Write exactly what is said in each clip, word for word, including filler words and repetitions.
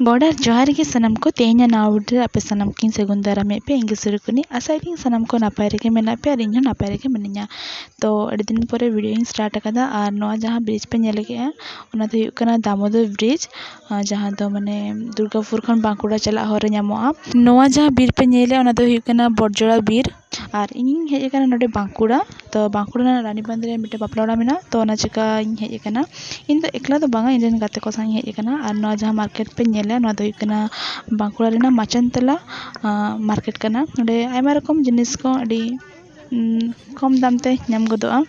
ᱜᱚᱰ ᱟᱨ ᱡᱚᱦᱟᱨ ᱜᱮ ᱥᱟᱱᱟᱢ ᱠᱚ᱾ ᱛᱮᱦᱮᱧᱟᱜ ᱱᱟᱣᱟ video ᱨᱮ ᱟᱯᱮ ᱥᱟᱱᱟᱢ ᱠᱚᱧ ᱥᱟᱹᱜᱩᱱ ᱫᱟᱨᱟᱢᱮᱫ ᱯᱮ᱾ ᱤᱧ ᱜᱮ ᱥᱩᱨᱩᱠᱩᱱᱤ᱾ ᱟᱥᱟᱭᱮᱫᱟᱹᱧ ᱥᱟᱱᱟᱢ ᱠᱚ ᱱᱟᱯᱟᱭ ᱨᱮᱜᱮ ᱢᱮᱱᱟᱜ ᱯᱮᱭᱟ ᱟᱨ ᱤᱧ ᱦᱚᱸ ᱱᱟᱯᱟᱭ ᱨᱮᱜᱮ ᱢᱤᱱᱟᱹᱧᱟ᱾ ᱛᱚ, ᱟᱹᱰᱤ ᱫᱤᱱ ᱯᱚᱨᱮ video ᱤᱧ start ᱟᱠᱟᱫᱟ᱾ ᱟᱨ ᱱᱚᱣᱟ ᱡᱟᱦᱟᱸ bridge ᱯᱮ ᱧᱮᱞ ᱠᱮᱜᱼᱟ, ᱚᱱᱟ ᱫᱚ ᱦᱩᱭᱩᱜ ᱠᱟᱱᱟ ᱫᱟᱢᱳᱫᱚᱨ bridge, ᱟᱨ ᱡᱟᱦᱟᱸ ᱫᱚ ᱢᱟᱱᱮ ᱫᱩᱨᱜᱟᱯᱩᱨ ᱠᱷᱚᱱ ᱵᱟᱸᱠᱩᱲᱟ ᱪᱟᱞᱟᱜ ᱦᱚᱨ ᱨᱮ ᱧᱟᱢᱚᱜᱼᱟ᱾ ᱱᱚᱣᱟ ᱡᱟᱦᱟᱸ ᱵᱤᱨ ᱯᱮ ᱧᱮᱞᱮᱜᱼᱟ, ᱚᱱᱟ ᱫᱚ ᱦᱩᱭᱩᱜ ᱠᱟᱱᱟ ᱵᱚᱴᱡᱚᱲᱟ ᱵᱤᱨ᱾ ᱟᱨ ᱤᱧᱤᱧ ᱦᱮᱡ ᱟᱠᱟᱱᱟ ᱱᱚᱰᱮ ᱵᱟᱸᱠᱩᱲᱟ᱾ ᱛᱚ, ᱵᱟᱸᱠᱩᱲᱟ ᱨᱮᱱᱟᱜ ᱨᱟᱱᱤᱵᱟᱸᱫᱷ ᱨᱮ ᱢᱤᱫᱴᱮᱱ ᱵᱟᱯᱞᱟ ᱚᱲᱟᱜ ᱢᱮᱱᱟᱜᱼᱟ, ᱛᱚ ᱚᱱᱟ ᱪᱤᱠᱟᱹᱧ ᱦᱮᱡ ᱟᱠᱟᱱᱟ᱾ ᱤᱧ ᱫᱚ ᱮᱠᱞᱟ ᱫᱚ ᱵᱟᱝᱟ, ᱤᱧ ᱨᱮᱱ ᱜᱟᱛᱮ ᱠᱚ ᱥᱟᱶ ᱤᱧ ᱦᱮᱡ ᱟᱠᱟᱱᱟ᱾ ᱟᱨ ᱱᱚᱣᱟ ᱡᱟᱦᱟᱸ market ᱯᱮ ᱧᱮᱞᱟ, ᱱᱚᱣᱟ ᱫᱚ ᱦᱩᱭᱩᱜ ᱠᱟᱱᱟ ᱵᱟᱸᱠᱩᱲᱟ ᱨᱮᱱᱟᱜ ᱢᱟᱪᱟᱱ ᱛᱚᱞᱟ, ᱟᱸ, market ᱠᱟᱱᱟ᱾ ᱱᱚᱰᱮ ᱟᱭᱢᱟ ᱨᱚᱠᱚᱢ ᱡᱤᱱᱤᱥ ᱠᱚ ᱟᱹᱰᱤ, ᱩᱸ, ᱠᱚᱢ ᱫᱟᱢ ᱛᱮ ᱧᱟᱢ ᱜᱚᱫᱚᱜᱼᱟ᱾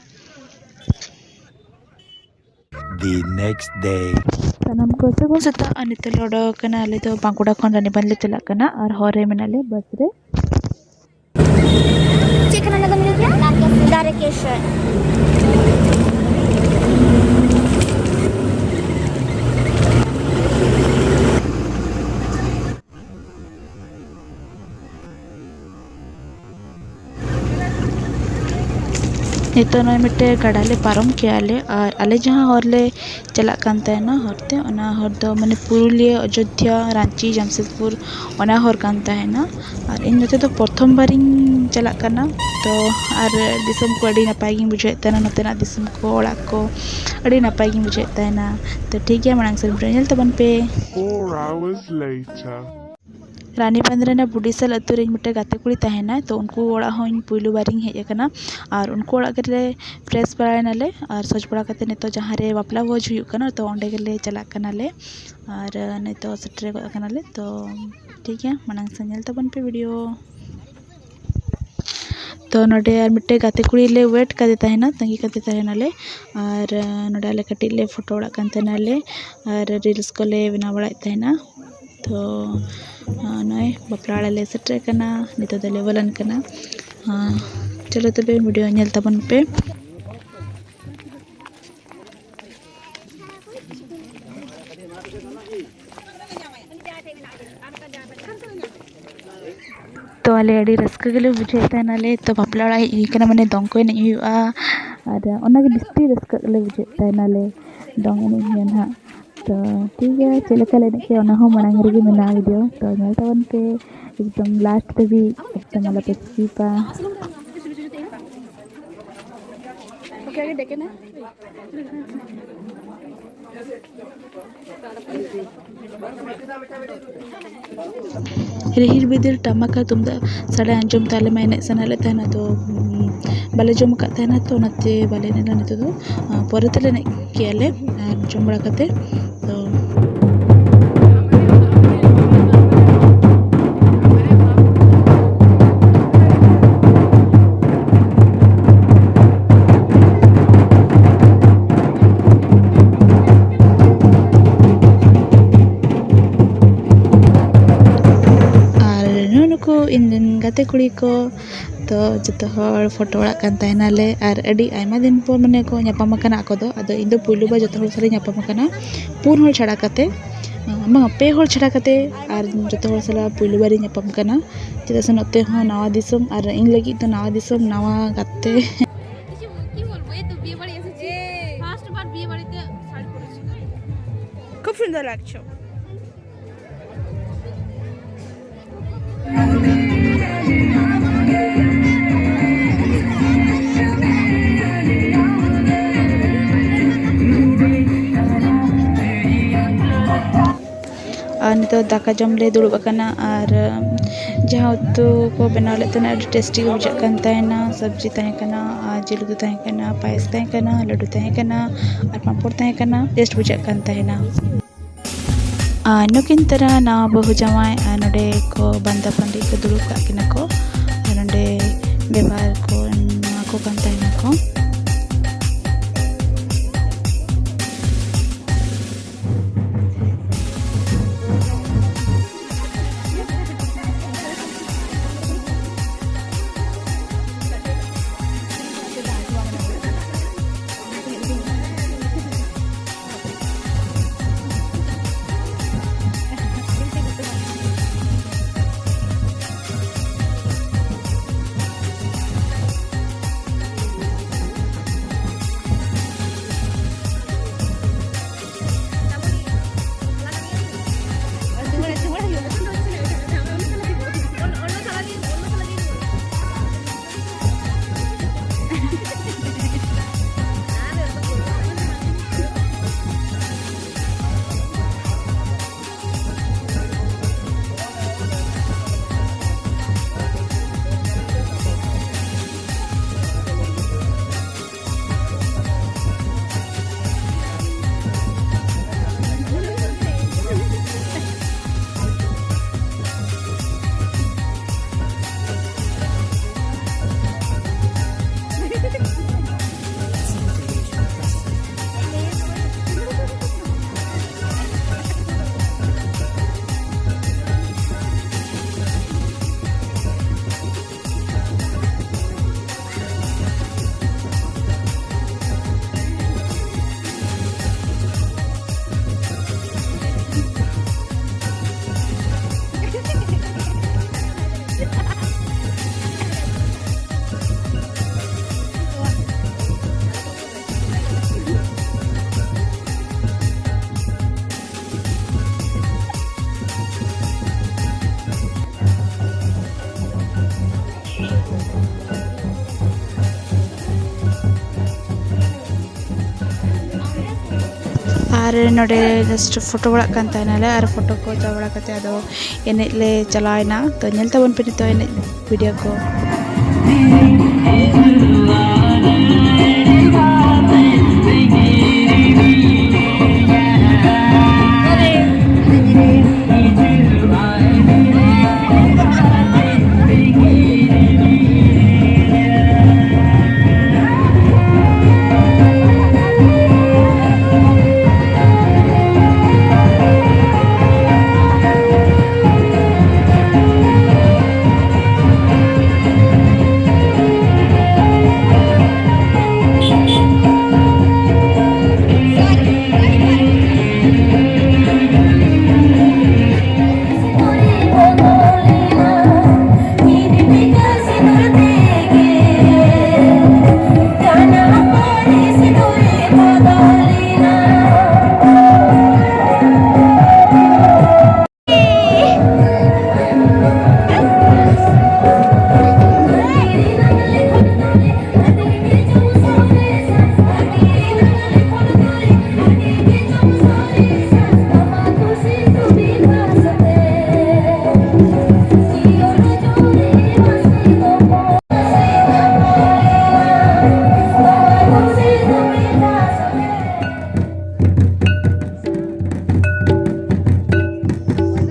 The next day. ᱥᱟᱱᱟᱢ ᱠᱚ ᱥᱟᱹᱜᱩᱱ ᱥᱮᱛᱟᱜ᱾ ᱟᱨ ᱱᱤᱛᱚᱜ ᱞᱮ ᱚᱰᱚᱠ ᱟᱠᱟᱱᱟ, ᱟᱞᱮ ᱫᱚ ᱵᱟᱸᱠᱩᱲᱟ ᱠᱷᱚᱱ ᱨᱟᱱᱤᱵᱟᱸᱫᱷ ᱞᱮ ᱪᱟᱞᱟᱜ ᱠᱟᱱᱟ᱾ ᱟᱨ ᱦᱚᱨ ᱨᱮ ᱢᱮᱱᱟᱜ ᱞᱮᱭᱟ bus ᱨᱮ᱾ ᱪᱮᱫ ᱠᱟᱱᱟ ᱚᱱᱟ ᱫᱚᱢ ᱞᱟᱹᱭ ᱠᱮᱫᱟ? ᱫᱟᱨᱮ ᱠᱮᱥᱚᱨ᱾ ᱱᱤᱛᱚᱜ ᱱᱚᱜᱼᱚᱭ ᱢᱤᱫᱴᱮᱡ ᱜᱟᱰᱟ ᱞᱮ ᱯᱟᱨᱚᱢ ᱠᱮᱜᱼᱟ ᱞᱮ, ᱟᱨ ᱟᱞᱮ ᱡᱟᱦᱟᱸ ᱦᱚᱨ ᱞᱮ ᱪᱟᱞᱟᱜ ᱠᱟᱱ ᱛᱟᱦᱮᱱᱟ ᱦᱚᱨ ᱛᱮ, ᱚᱱᱟ ᱦᱚᱨ ᱫᱚ ᱢᱟᱱᱮ ᱯᱩᱨᱩᱞᱤᱭᱟᱹ, ᱚᱡᱳᱫᱽᱫᱷᱟ, ᱨᱟᱺᱪᱤ, ᱡᱟᱢᱥᱮᱫᱽᱯᱩᱨ, ᱚᱱᱟ ᱦᱚᱨ ᱠᱟᱱ ᱛᱟᱦᱮᱱᱟ᱾ ᱟᱨ ᱤᱧ ᱱᱚᱛᱮ ᱫᱚ ᱯᱨᱚᱛᱷᱚᱢ ᱵᱟᱨᱤᱧ ᱪᱟᱞᱟᱜ ᱠᱟᱱᱟ, ᱛᱚ ᱟᱨ ᱫᱤᱥᱚᱢ ᱠᱚ ᱟᱹᱰᱤ ᱱᱟᱯᱟᱭ ᱜᱤᱧ ᱵᱩᱡᱷᱟᱹᱣᱮᱫ ᱛᱟᱦᱮᱱᱟ, ᱱᱚᱛᱮᱱᱟᱜ ᱫᱤᱥᱚᱢ ᱠᱚ, ᱚᱲᱟᱜ ᱠᱚ ᱟᱹᱰᱤ ᱱᱟᱯᱟᱭ ᱜᱤᱧ ᱵᱩᱡᱷᱟᱹᱣᱮᱫ ᱛᱟᱦᱮᱱᱟ᱾ ᱛᱚ ᱴᱷᱤᱠ ᱜᱮᱭᱟ, ᱢᱟᱲᱟᱝ ᱥᱮᱫ video ᱧᱮᱞ ᱛᱟᱵᱚᱱ ᱯᱮ᱾ Four hours later. ᱨᱟᱱᱤᱵᱟᱸᱫᱷ ᱨᱮᱱᱟᱜ ᱵᱩᱰᱤᱥᱟᱞ ᱟᱹᱛᱩ ᱨᱮ ᱤᱧ ᱢᱤᱫᱴᱮᱱ ᱜᱟᱛᱮ ᱠᱩᱲᱤ ᱛᱟᱦᱮᱱᱟᱭ, ᱛᱚ ᱩᱱᱠᱩ ᱚᱲᱟᱜ ᱦᱚᱸ ᱤᱧ ᱯᱩᱭᱞᱩ ᱵᱟᱨᱤᱧ ᱦᱮᱡ ᱟᱠᱟᱱᱟ᱾ ᱟᱨ ᱩᱱᱠᱩ ᱚᱲᱟᱜ ᱨᱮᱞᱮ fresh ᱵᱟᱲᱟᱭᱮᱱᱟᱞᱮ, ᱟᱨ ᱥᱚᱡᱽ ᱵᱟᱲᱟ ᱠᱟᱛᱮ ᱱᱤᱛᱚᱜ ᱡᱟᱦᱟᱸ ᱨᱮ ᱵᱟᱯᱞᱟ ᱵᱷᱚᱡᱽ ᱦᱩᱭᱩᱜ ᱠᱟᱱᱟ, ᱛᱚ ᱚᱸᱰᱮ ᱜᱮᱞᱮ ᱪᱟᱞᱟᱜ ᱠᱟᱱᱟᱞᱮ᱾ ᱟᱨ ᱱᱤᱛᱚᱜ ᱥᱮᱴᱮᱨ ᱜᱚᱫ ᱟᱠᱟᱱᱟᱞᱮ, ᱛᱚ ᱴᱷᱤᱠ ᱜᱮᱭᱟ, ᱢᱟᱲᱟᱝ ᱥᱮᱫ ᱧᱮᱞ ᱛᱟᱵᱚᱱ ᱯᱮ video᱾ ᱛᱚ ᱱᱚᱰᱮ ᱟᱨ ᱢᱤᱫᱴᱮᱡ ᱜᱟᱛᱮ ᱠᱩᱲᱤ ᱞᱮ wait ᱠᱟᱫᱮ ᱛᱟᱦᱮᱱᱟ, ᱛᱟᱺᱜᱤ ᱠᱟᱫᱮ ᱛᱟᱦᱮᱱᱟᱞᱮ᱾ ᱟᱨ ᱱᱚᱰᱮ ᱟᱞᱮ ᱠᱟᱹᱴᱤᱡ ᱞᱮ ᱯᱷᱳᱴᱳ ᱵᱟᱲᱟᱜ ᱠᱟᱱ ᱛᱟᱦᱮᱱᱟᱞᱮ, ᱟᱨ reels ᱠᱚᱞᱮ ᱵᱮᱱᱟᱣ ᱵᱟᱲᱟᱭᱮᱫ ᱛᱟᱦᱮᱱᱟ᱾ ᱛᱚ ᱱᱚᱜᱼᱚᱭ ᱵᱟᱯᱞᱟ ᱚᱲᱟᱜ ᱞᱮ ᱥᱮᱴᱮᱨ ᱟᱠᱟᱱᱟ, ᱱᱤᱛᱚᱜ ᱫᱚᱞᱮ ᱵᱚᱞᱚᱱ ᱠᱟᱱᱟ᱾ ᱪᱚᱞᱚ ᱛᱚᱵᱮ video ᱧᱮᱞ ᱛᱟᱵᱚᱱ ᱯᱮ᱾ ᱛᱚ ᱟᱞᱮ ᱟᱹᱰᱤ ᱨᱟᱹᱥᱠᱟᱹ ᱜᱮᱞᱮ ᱵᱩᱡᱷᱟᱹᱣᱮᱫ ᱛᱟᱦᱮᱱᱟᱞᱮ, ᱛᱚ ᱵᱟᱯᱞᱟ ᱚᱲᱟᱜ ᱦᱮᱡ ᱦᱩᱭ ᱠᱟᱱᱟ, ᱢᱟᱱᱮ ᱫᱚᱝ ᱠᱚ ᱮᱱᱮᱡ ᱦᱩᱭᱩᱜᱼᱟ, ᱟᱨ ᱚᱱᱟᱜᱮ ᱵᱮᱥᱤ ᱨᱟᱹᱥᱠᱟᱹ ᱜᱮᱞᱮ ᱵᱩᱡᱷᱟᱹᱣᱮᱫ ᱛᱟᱦᱮᱱᱟᱞᱮ, ᱫᱚᱝ ᱮᱱᱮᱡ ᱦᱩᱭᱩᱜᱼᱟ ᱱᱟᱦᱟᱜ᱾ ᱛᱚ ᱴᱷᱤᱠ ᱜᱮᱭᱟ, ᱪᱮᱫ ᱞᱮᱠᱟ ᱞᱮ ᱮᱱᱮᱡ ᱠᱮᱫᱟ ᱚᱱᱟ ᱦᱚᱸ ᱢᱟᱲᱟᱝ ᱨᱮᱜᱮ ᱢᱮᱱᱟᱜᱼᱟ ᱵᱷᱤᱰᱤᱭᱳ, ᱛᱚ ᱧᱮᱞ ᱛᱟᱵᱚᱱ ᱯᱮ ᱮᱠᱫᱚᱢ ᱞᱟᱥᱴ ᱫᱷᱟᱹᱵᱤᱡ, ᱮᱠᱫᱚᱢ ᱟᱞᱚᱯᱮ ᱥᱠᱤᱯᱟ᱾ ᱨᱤᱦᱤᱲ ᱵᱤᱫᱤᱲ ᱴᱟᱢᱟᱠ ᱟᱨ ᱛᱩᱢᱫᱟᱜ ᱥᱟᱰᱮ ᱟᱸᱡᱚᱢ ᱛᱮ ᱟᱞᱮ ᱢᱟ ᱮᱱᱮᱡ ᱥᱟᱱᱟ ᱞᱮᱫ ᱛᱟᱦᱮᱱᱟ, ᱛᱚ, ᱩᱢ, ᱵᱟᱞᱮ ᱡᱚᱢ ᱟᱠᱟᱫ ᱛᱟᱦᱮᱱᱟ, ᱛᱚ ᱚᱱᱟᱛᱮ ᱵᱟᱞᱮ ᱮᱱᱮᱡ ᱞᱮᱱᱟ᱾ ᱱᱤᱛᱚᱜ ᱫᱚ, ᱟ, ᱯᱚᱨᱮ ᱛᱮᱞᱮ ᱮᱱᱮᱡ ᱠᱮᱜᱼᱟ ᱞᱮ, ᱟᱨ ᱡᱚᱢ ᱵᱟᱲᱟ ᱠᱟᱛᱮ᱾ ᱛᱚ ᱟᱨ ᱱᱩᱜᱼᱩ ᱱᱩᱠᱩ ᱤᱧ ᱨᱮᱱ ᱜᱟᱛᱮ ᱠᱩᱲᱤ ᱠᱚ, ᱛᱚ ᱡᱚᱛᱚ ᱦᱚᱲ ᱯᱷᱳᱴᱳ ᱚᱲᱟᱜ ᱠᱟᱱ ᱛᱟᱦᱮᱱᱟᱞᱮ, ᱟᱨ ᱟᱹᱰᱤ ᱟᱭᱢᱟ ᱫᱤᱱ ᱯᱚᱨ ᱢᱟᱱᱮ ᱠᱚ ᱧᱟᱯᱟᱢ ᱟᱠᱟᱱᱟ ᱟᱠᱚ ᱫᱚ᱾ ᱟᱫᱚ ᱤᱧ ᱫᱚ ᱯᱩᱭᱞᱩ ᱵᱟᱨ ᱡᱚᱛᱚ ᱦᱚᱲ ᱥᱟᱞᱟᱜ ᱧᱟᱯᱟᱢ ᱟᱠᱟᱱᱟ, ᱯᱩᱱ ᱦᱚᱲ ᱪᱷᱟᱲᱟ ᱠᱟᱛᱮ, ᱵᱟᱝ, ᱯᱮ ᱦᱚᱲ ᱪᱷᱟᱲᱟ ᱠᱟᱛᱮ, ᱟᱨ ᱡᱚᱛᱚ ᱦᱚᱲ ᱥᱟᱞᱟᱜ ᱯᱩᱭᱞᱩ ᱵᱟᱨᱤᱧ ᱧᱟᱯᱟᱢ ᱠᱟᱱᱟ᱾ ᱪᱮᱫᱟᱜ ᱥᱮ ᱱᱚᱛᱮ ᱦᱚᱸ ᱱᱟᱣᱟ ᱫᱤᱥᱚᱢ, ᱟᱨ ᱤᱧ ᱞᱟᱹᱜᱤᱫ ᱫᱚ ᱱᱟᱣᱟ ᱫᱤᱥᱚᱢ, ᱱᱟᱣᱟ ᱜᱟᱛᱮ᱾ কি বল-, কি বলবো, এই তো বিয়ে বাড়ি এসেছি, ফার্স্ট বার বিয়ে বাড়িতে শাড়ি পরেছি। খুব সুন্দর লাগছে। ᱟᱨ ᱱᱤᱛᱚᱜ ᱫᱟᱠᱟ ᱡᱚᱢ ᱞᱮ ᱫᱩᱲᱩᱵ ᱟᱠᱟᱱᱟ᱾ ᱟᱨ ᱡᱟᱦᱟᱸ ᱩᱛᱩ ᱠᱚ ᱵᱮᱱᱟᱣ ᱞᱮᱫ ᱛᱟᱦᱮᱱᱟ, ᱟᱹᱰᱤ ᱴᱮᱥᱴᱤ ᱜᱮ ᱵᱩᱡᱷᱟᱹᱜ ᱠᱟᱱ ᱛᱟᱦᱮᱱᱟ᱾ ᱥᱚᱵᱽᱡᱤ ᱛᱟᱦᱮᱸ ᱠᱟᱱᱟ, ᱟᱨ ᱡᱤᱞ ᱩᱛᱩ ᱛᱟᱦᱮᱸ ᱠᱟᱱᱟ, ᱯᱟᱭᱮᱥ ᱛᱟᱦᱮᱸ ᱠᱟᱱᱟ, ᱞᱟᱹᱰᱩ ᱛᱟᱦᱮᱸ ᱠᱟᱱᱟ, ᱟᱨ ᱯᱟᱸᱯᱚᱲ ᱛᱟᱦᱮᱸ ᱠᱟᱱᱟ᱾ ᱴᱮᱥᱴ ᱵᱩᱡᱷᱟᱹᱜ ᱠᱟᱱ ᱛᱟᱦᱮᱱᱟ᱾ ᱟᱨ ᱱᱩᱠᱤᱱ ᱛᱟᱨᱟ ᱱᱟᱣᱟ ᱵᱟᱹᱦᱩ ᱡᱟᱶᱟᱭ, ᱟᱨ ᱱᱚᱰᱮ ᱠᱚ ᱵᱟᱸᱫᱟ ᱵᱟᱸᱫᱤ ᱠᱚ ᱫᱩᱲᱩᱵ ᱠᱟᱜ ᱠᱤᱱᱟ ᱠᱚ, ᱟᱨ ᱱᱚᱰᱮ ᱵᱮᱵᱷᱟᱨ ᱠᱚ ᱮᱢᱟ ᱠᱚ ᱠᱟᱱ ᱛᱟᱦᱮᱱᱟ ᱠᱚ᱾ ᱱᱚᱰᱮ just ᱯᱷᱳᱴᱳ ᱵᱟᱲᱟᱜ ᱠᱟᱱ ᱛᱟᱦᱮᱱᱟᱞᱮ, ᱟᱨ ᱯᱷᱳᱴᱳ ᱠᱚ ᱦᱟᱛᱟᱣ ᱵᱟᱲᱟ ᱠᱟᱛᱮ ᱟᱫᱚ ᱮᱱᱮᱡ ᱞᱮ ᱪᱟᱞᱟᱣ ᱮᱱᱟ᱾ ᱛᱚ ᱧᱮᱞ ᱛᱟᱵᱚᱱ ᱯᱮ ᱱᱤᱛᱚᱜ ᱮᱱᱮᱡ ᱵᱷᱤᱰᱤᱭᱳ ᱠᱚ᱾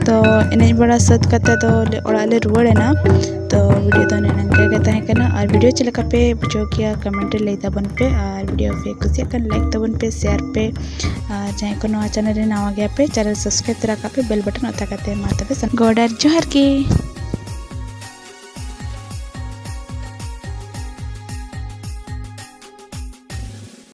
ᱛᱚ ᱮᱱᱮᱡ ᱵᱟᱲᱟ ᱥᱟᱹᱛ ᱠᱟᱛᱮ ᱫᱚ ᱞᱮ ᱚᱲᱟᱜ ᱞᱮ ᱨᱩᱣᱟᱹᱲ ᱮᱱᱟ᱾ ᱛᱚ ᱵᱷᱤᱰᱤᱭᱳ ᱫᱚ ᱱᱤᱱᱟᱹᱝ ᱜᱮ ᱛᱟᱦᱮᱸ ᱠᱟᱱᱟ᱾ ᱟᱨ ᱵᱷᱤᱰᱤᱭᱳ ᱪᱮᱫ ᱞᱮᱠᱟ ᱯᱮ ᱵᱩᱡᱷᱟᱹᱣ ᱠᱮᱭᱟ, ᱠᱚᱢᱮᱱᱴ ᱨᱮ ᱞᱟᱹᱭ ᱛᱟᱵᱚᱱ ᱯᱮ᱾ ᱟᱨ ᱵᱷᱤᱰᱤᱭᱳ ᱯᱮ ᱠᱩᱥᱤᱭᱟᱜ ᱠᱷᱟᱱ ᱞᱟᱭᱤᱠ ᱛᱟᱵᱚᱱ ᱯᱮ, ᱥᱮᱭᱟᱨ ᱯᱮ᱾ ᱟᱨ ᱡᱟᱦᱟᱸᱭ ᱠᱚ ᱱᱚᱣᱟ ᱪᱮᱱᱮᱞ ᱨᱮ ᱱᱟᱣᱟ ᱜᱮᱭᱟ ᱯᱮ, ᱪᱮᱱᱮᱞ ᱥᱟᱵᱥᱠᱨᱟᱭᱤᱵ ᱛᱚᱨᱟ ᱠᱟᱜ ᱯᱮ, ᱵᱮᱞ ᱵᱟᱴᱚᱱ ᱚᱛᱟ ᱠᱟᱛᱮ᱾ ᱢᱟ ᱛᱚᱵᱮ ᱥᱟᱱᱟᱢ ᱜᱚᱰ ᱟᱨ ᱡᱚᱦᱟᱨ ᱜᱮ᱾